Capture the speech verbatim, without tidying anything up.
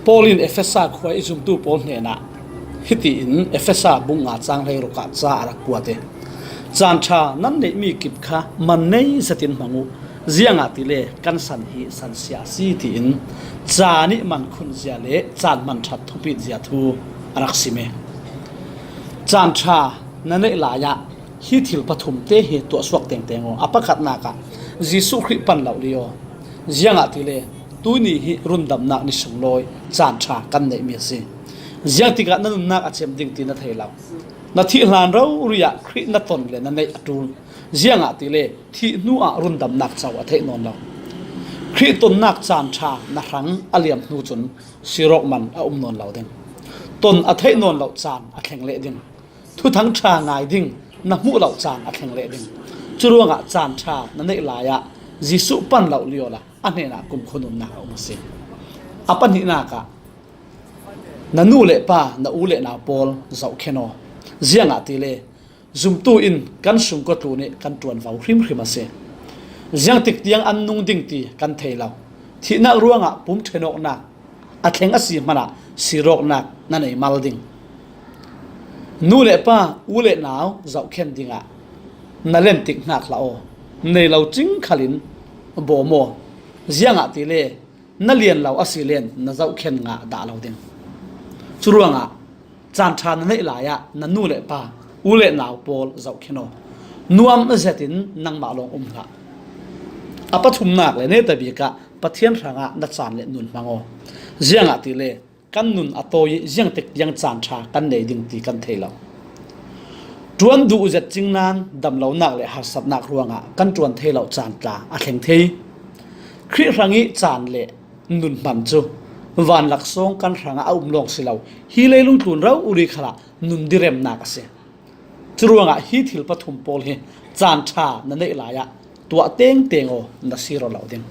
Paul in Efesa khua i zumtu pawl hnenah hitiin Efesa bung nga cang hleiruk ah ca a rak puat hi. Caan ṭha nan neihmi kip kha man nei zetin hmang uh, ziangahtile kan san hi san sia a si, tiin caan i man khunzia le caan man ṭhat thupit zia thu a rak sim hi. Caan ṭha na neih lai-ah hi thil pathum te hi tuahsuak tengteng aw. A pakhatnak ah Jesuh Khrih pan lo li aw. Ziangahtile tuni hi rundamnak ni sunglawi caan ṭha kan neihmi a si. Ziangtikah na nunnak a cem ding ti na thei lo. Na thih hlan rori ah Khrih na ton le na neih a ṭul. Ziangahtile thih hnuah rundamnak co a theih nawn lo. Khrih tonnak caan ṭha na hrang a liam hnu cun sirawk man a um nawn lo ding. Ton a theih nawn lo caan a thleng leh ding. Thuthang ṭha ngai ding na hmuh loh caan a thleng leh ding. Curuangah caan ṭha na neih lai-ah Jesuh pan lo liawla a hnenah kumkhua nunnak a um a si. A pahnihnak ah na nu le pa, na u le nau pawl zohkhen aw. Ziangahtile zumtu in kan sungkua tlun ih kan ṭuanvo hrimhrim a si. Ziangtik tiang an nung ding ti kan thei lo. Thihnak ruangah pum ṭhenawknak a thleng a si hmanah sirawknak na nei mal ding. Nu le pa, u le nau zohkhen dingah na lentik hnak hlah aw. Nei lo cing khalin bawm aw. Ziangahtile na lian lo a si len na zohkhen ngah dah lo ding. Curuangah caan ṭha na neih lai-ah na nu le pa, u le nau pawl zohkhen aw. Nuam zetin nangmah lawng um hlah. A pathumnak le netabik ah Pathian hrangah na caan le nun hmang aw. Ziangahtile kan nun a tawi ih ziangtik tiang caan ṭha kan nei ding ti kan thei lo. Ṭuan duh zet cing nain damlonak le harsatnak ruangah kan ṭuan thei loh caan tla a thleng thei. Khrih hrangih caan le nun hman cu van laksawng kan hrangah a um lawng si lo, hi leilung tlun rori khalah nun diremnak a si. Curuangah hi thil pathum pawl hi caan ṭha na neih lai-ah tuah tengteng aw, na sir aw lo ding.